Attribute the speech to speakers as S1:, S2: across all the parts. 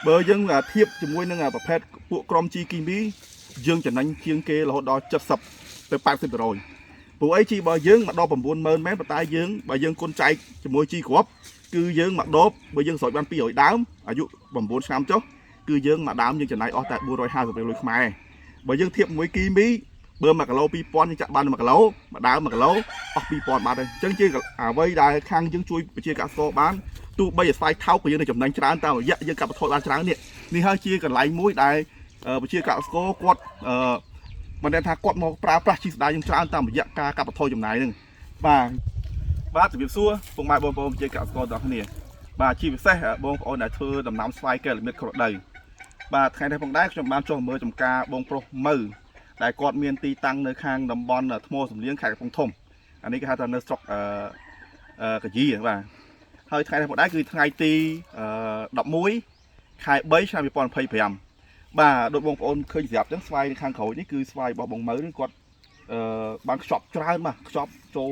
S1: បើយើងធៀបជាមួយនឹងប្រភេទពួកក្រុមជីគីមីយើងចំណេញជាងគេរហូតដល់70ទៅ80%ព្រោះអីជីរបស់យើងមកដល់90000មែនប៉ុន្តែយើងបើយើងគុណចែកជាមួយជីគ្រាប់គឺយើងមកដបបើយើងស្រោចបាន200ដើមអាយុ9ឆ្នាំចុះគឺយើងមួយដើមយើងចំណាយអស់តែ450រៀលលុយខ្មែរបើយើងធៀបមួយគីមីបើ1គីឡូ2000យើងចាក់បាន1គីឡូមួយដើម1គីឡូអស់2000បាត់ហើយអញ្ចឹងជាអ្វីដែលខាងយើងជួយប្រជាកសិករបានទោះបីឲ្យស្វ័យថោកក៏យើងនឹងចំណេញច្រើនតាមរយៈយើងកាត់បន្ថយបានច្រើននេះនេះហើយជាកន្លែងមួយដែលប្រជាកសិករគាត់អឺ មិនដែលថាគាត់មកប្រើប្រាស់ជីស្ដាយយើងច្រើនតាមរយៈការកាត់បន្ថយចំណាយហ្នឹងបាទបាទជំរាបសួរពុកម៉ែបងប្អូនជាកសិករទាំងអស់គ្នាបាទជាពិសេសបងប្អូនដែលធ្វើដំណាំស្វាយកែលមិតក្រដៅបាទថ្ងៃនេះផងដែរខ្ញុំបានចុះមើលចំការបងប្រុសមើដែលគាត់មានទីតាំងនៅខាងតំបន់ថ្មសំលៀងខេត្តកំពង់ធំអានេះគេហៅថានៅស្រុកអឺអឺកាជាបាទហើយថ្ងៃនេះផងដែរគឺថ្ងៃទី11ខែ3ឆ្នាំ2025បាទដូចបងប្អូនឃើញស្រាប់អញ្ចឹងស្វាយនៅខាងក្រោយនេះគឺស្វាយរបស់បងម៉ៅនេះគាត់អឺបានខ្ចប់ច្រើនបាទខ្ចប់ចូល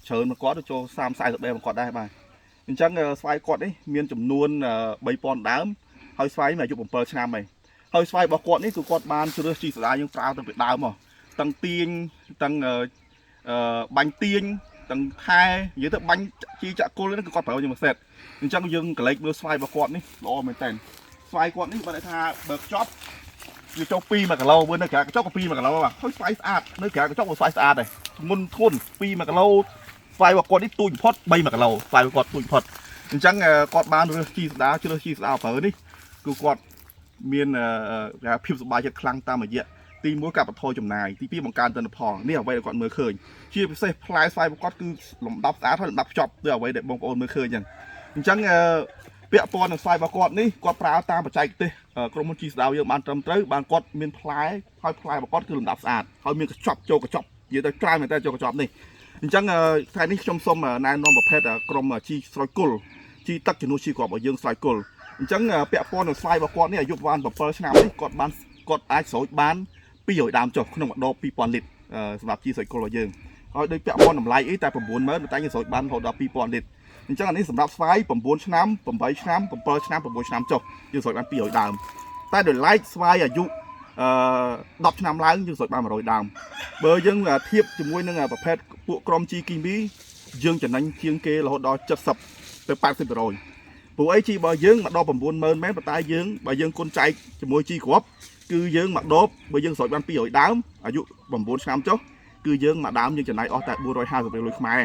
S1: ច្រើនមកគាត់ចូល30 40បែបមកគាត់ដែរបាទអញ្ចឹងស្វាយគាត់នេះមានចំនួន3000ដើមហើយស្វាយមានអាយុ7ឆ្នាំហើយហើយស្វាយរបស់គាត់នេះគឺគាត់បានជ្រើសជីសដាយើងប្រើតាំងពីដើមមកតាំងទាញតាំងអឺបាញ់ទាញតាំងថែនិយាយទៅបាញ់ជីចាក់គល់ហ្នឹងគឺគាត់ប្រើយើងមួយសេតអញ្ចឹងយើងកលេចមើលស្វាយរបស់គាត់នេះល្អមែនតើស្វាយគាត់នេះបើន័យថាបើខ្ចប់ វាចុះ2 1គីឡូមើលនៅក្រៅកញ្ចុកក៏2 1គីឡូបាទហើយស្វាយស្អាតនៅក្រៅកញ្ចុកក៏ស្វាយស្អាតដែរធ្ងន់ធ្ងន់2 1គីឡូស្វាយរបស់គាត់នេះទូចបំផុត3 1គីឡូស្វាយរបស់គាត់ទូចបំផុតអញ្ចឹងគាត់បានរើសជីស្ដាជ្រើសជីស្ដាប្រើនេះគឺគាត់មានគេភាពសប្បាយចិត្តខ្លាំងតាមរយៈទី1កាត់បន្ថយចំណាយទី2បង្កើនទិន្នផលនេះអ្វីដែលគាត់មើលឃើញជាពិសេសផ្លែស្វាយរបស់គាត់គឺលំដាប់ស្អាតហើយលំដាប់ខ្ចប់ដូចអ្វីដែលបងប្អូនមើលឃើញអញ្ចឹងអញ្ចឹងពាក់ព័ន្ធនឹងស្វាយរបស់គាត់នេះគាត់ប្រើតាមបច្ចេកទេសក្រុមហ៊ុនជីស្ដៅយើងបានត្រឹមត្រូវបានគាត់មានផ្លែហើយផ្លែរបស់គាត់គឺលំដាប់ស្អាតហើយមានកញ្ចប់ចូលកញ្ចប់និយាយទៅច្រើនមែនតើចូលកញ្ចប់នេះអញ្ចឹងថ្ងៃនេះខ្ញុំសូមណែនាំប្រភេទក្រុមជីស្រោចគល់ជីទឹកជំនួសជីគ្រាប់របស់យើងស្រោចគល់អញ្ចឹងពាក់ព័ន្ធនឹងស្វាយរបស់គាត់នេះអាយុប្រហែល7ឆ្នាំនេះគាត់បានគាត់អាចស្រោចបាន200ដើមចុះក្នុងម្ដង2000លីត្រសម្រាប់ជីស្រោចគល់របស់យើងហើយដូចពាក់ព័ន្ធតម្លៃអីតែ90000តែយើងស្រោចបានរហូតដល់2000លីត្រអញ្ចឹងអានេះសម្រាប់ស្វាយ9ឆ្នាំ8ឆ្នាំ7ឆ្នាំ6ឆ្នាំចុះយើងស្រោចបាន200ដើមតែដោយឡែកស្វាយអាយុអឺ10ឆ្នាំឡើងយើងស្រោចបាន100ដើមបើយើងធៀបជាមួយនឹងប្រភេទពួកក្រុមជីគីមីយើងចំណេញជាងគេរហូតដល់70ទៅ80%ព្រោះអីជីរបស់យើងមកដល់90000មែនប៉ុន្តែយើងបើយើងគុណចែកជាមួយជីគ្រាប់គឺយើងមកដបបើយើងស្រោចបាន200ដើមអាយុ9ឆ្នាំចុះគឺយើងមួយដើមយើងចំណាយអស់តែ450រៀលលុយខ្មែរ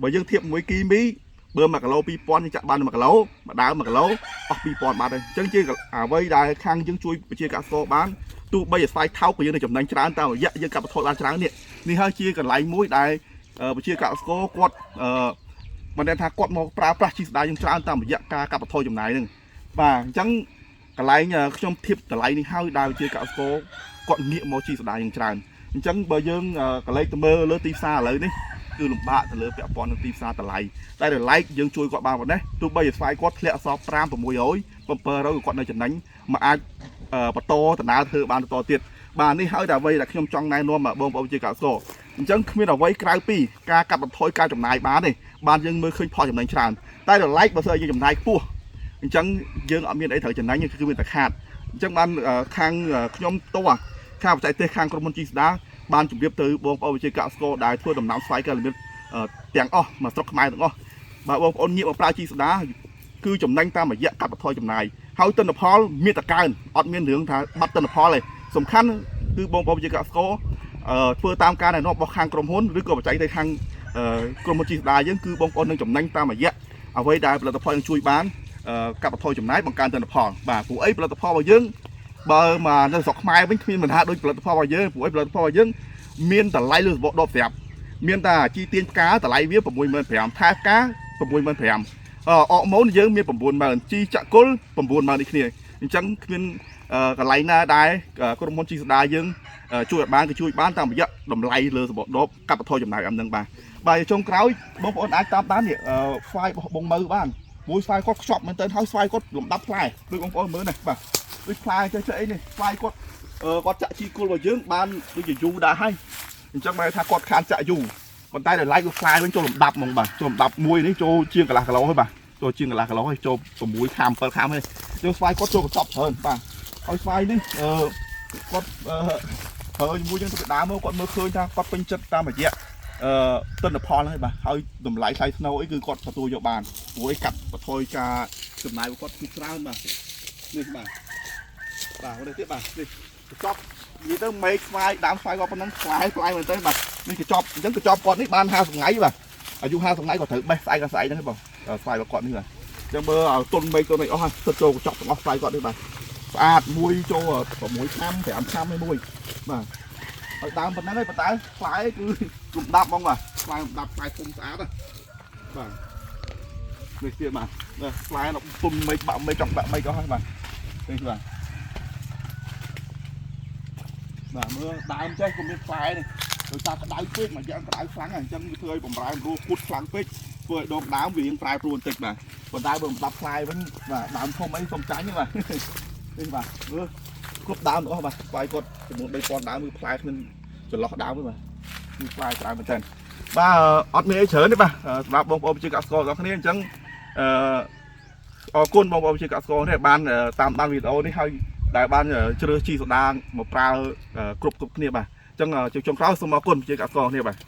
S1: បើយើងធៀបមួយគីមីបើ1គីឡូ2000យើងចាក់បាន1គីឡូមួយដើម1គីឡូអស់2000បាត់ហើយអញ្ចឹងជាអ្វីដែលខាងយើងជួយប្រជាកសិករបានទោះបីឲ្យស្វ័យថោកក៏យើងនឹងចំណេញច្រើនតាមរយៈយើងកាត់បន្ថយបានច្រើននេះនេះហើយជាកន្លែងមួយដែលប្រជាកសិករគាត់អឺមិនដែលថាគាត់មកប្រើប្រាស់ជីស្ដាយយើងច្រើនតាមរយៈការកាត់បន្ថយចំណាយហ្នឹងបាទអញ្ចឹងកន្លែងខ្ញុំធៀបតម្លៃនេះហើយដែលប្រជាកសិករគាត់ងាកមកជីស្ដាយយើងច្រើនអញ្ចឹងបើយើងកន្លែងទៅមើលលើទីផ្សារឥឡូវនេះគឺលំបាកទៅលើពាក់ព័ន្ធនឹងទីផ្សារតម្លៃតែតម្លៃយើងជួយគាត់បានប៉ុណ្ណេះទោះបីឲ្យស្វ័យគាត់ធ្លាក់អស5 600 700ក៏គាត់នៅចំណេញមកអាចបន្តដំណើរធ្វើបានបន្តទៀតបាទនេះហើយតែអ្វីដែលខ្ញុំចង់ណែនាំបងប្អូនជាកសិករអញ្ចឹងគ្មានអ្វីក្រៅពីការកាត់បន្ថយការចំណាយបានទេបានយើងមើលឃើញផលចំណេញច្រើនតែតម្លៃបើសិនយើងចំណាយខ្ពស់អញ្ចឹងយើងអត់មានអីត្រូវចំណេញគឺមានតែខាតអញ្ចឹងបានខាងខ្ញុំផ្ទាល់ខាងបច្ចេកទេសខាងក្រុមហ៊ុនជីស្ដាបានជម្រាបទៅបងប្អូនជាកសិករដែលធ្វើដំណាំស្វាយកែលមិតទាំងអស់មកស្រុកខ្មែរទាំងអស់បើបងប្អូនងាកមកប្រើជីស្ដាគឺចំណេញតាមរយៈកាត់បន្ថយចំណាយហើយទិន្នផលមានតែកើនអត់មានរឿងថាបាត់ទិន្នផលទេសំខាន់គឺបងប្អូនជាកសិករធ្វើតាមការណែនាំរបស់ខាងក្រុមហ៊ុនឬក៏បច្ចេកទេសខាងក្រុមហ៊ុនជីស្ដាយើងគឺបងប្អូននឹងចំណេញតាមរយៈអ្វីដែលផលិតផលយើងជួយបានកាត់បន្ថយចំណាយបង្កើនទិន្នផលបាទព្រោះអីផលិតផលរបស់យើងបើមកនៅស្រុកខ្មែរវិញគ្មានបញ្ហាដូចផលិតផលរបស់យើងព្រោះអីផលិតផលរបស់យើងមានតម្លៃលើសបកដបស្រាប់មានតែជីទាញផ្កាតម្លៃវា65000ថែផ្កា65000អអកម៉ូនយើងមាន90000ជីចាក់គុល90000នេះគ្នាអញ្ចឹងគ្មានកន្លែងណាដែលក្រុមហ៊ុនជីស្ដាយើងជួយឲ្យបានគឺជួយបានតាមរយៈតម្លៃលើសបកដបកាត់បន្ថយចំណាយអំនឹងបាទបាទចុងក្រោយបងប្អូនអាចតាមដាននេះស្វាយរបស់បងមើបានមួយស្វាយគាត់ខ្ចប់មែនតើហើយស្វាយគាត់លំដាប់ផ្លែដូចបងប្អូនមើលនេះបាទដូចផ្លែចេះចេះអីនេះស្វាយគាត់គាត់ចាក់ជីគល់របស់យើងបានដូចជាយូរដែរហើយអញ្ចឹងបែរថាគាត់ខានចាក់យូរប៉ុន្តែដល់ឡែកវាផ្លែវិញចូលលំដាប់ហ្មងបាទចូលលំដាប់មួយនេះចូលជាងកន្លះគីឡូហើយបាទចូលជាងកន្លះគីឡូហើយចូល6ខាម7ខាមហើយអ យកស្វាយគាត់ចូលកញ្ចប់ច្រើនបាទហើយស្វាយនេះអឺគាត់អឺហើយជាមួយយើងទៅដើមមកគាត់មើលឃើញថាគាត់ពេញចិត្តតាមរយៈអឺទិន្នផលហើយបាទហើយតម្លៃថ្លៃស្នូអីគឺគាត់ទទួលយកបានព្រោះអីកាត់បន្ថយការចំណាយរបស់គាត់គឺច្រើនបាទនេះបាទបាទនេះទៀតបាទនេះកញ្ចប់និយាយទៅមេឃស្វាយដើមស្វាយគាត់ប៉ុណ្ណឹងស្វាយផ្លែមែនទេបាទនេះកញ្ចប់អញ្ចឹងកញ្ចប់គាត់នេះបាន50ថ្ងៃបាទអាយុ50ថ្ងៃគាត់ត្រូវបេះស្អែកក៏ស្អែកហ្នឹងបងស្វាយរបស់គាត់នេះបាទ ចឹងមើលឲ្យទុនមេឃទុនអីអស់ហើយទៅចូលកញ្ចក់ទាំងអស់ស្វាយគាត់នេះបាទស្អាតមួយចូល6ឆ្នាំ5ឆ្នាំឯមួយបាទហើយដើមប៉ុណ្ណឹងឯងប៉ុន្តែផ្លែគឺលំដាប់ហ្មងបាទផ្លែលំដាប់ផ្លែធំស្អាតណាបាទនេះទៀតបាទផ្លែដល់ទុនមេឃបាក់មេឃចង់បាក់មេឃអស់ហើយបាទនេះបាទបាទមើលដើមចេះក៏មានផ្លែនេះដោយសារក្តៅពេកមួយយ៉ាងក្តៅខ្លាំងហើយអញ្ចឹងវាធ្វើឲ្យបំរែបំរួលគួតខ្លាំងពេកធ្វើឲ្យដងដើមវារៀងប្រែប្រួលបន្តិចបាទ ប៉ុន្តែបើមិនដាប់ផ្លែវិញបាទដើមធំអីសុំចាញ់ហ្នឹងបាទនេះបាទមើលគ្រប់ដើមទាំងអស់បាទស្វាយគាត់ចំនួន3000ដើមគឺផ្លែគ្មានចន្លោះដើមទេបាទគឺផ្លែច្រើនមែនទែនបាទអត់មានអីច្រើនទេបាទសម្រាប់បងប្អូនប្រជាកសិករទាំងអស់គ្នាអញ្ចឹងអឺអរគុណបងប្អូនប្រជាកសិករនេះបានតាមដានវីដេអូនេះហើយដែលបានជ្រើសជីសូដាមកប្រើគ្រប់គ្រប់គ្នាបាទអញ្ចឹងជាចុងក្រោយសូមអរគុណប្រជាកសិករគ្នាបាទ។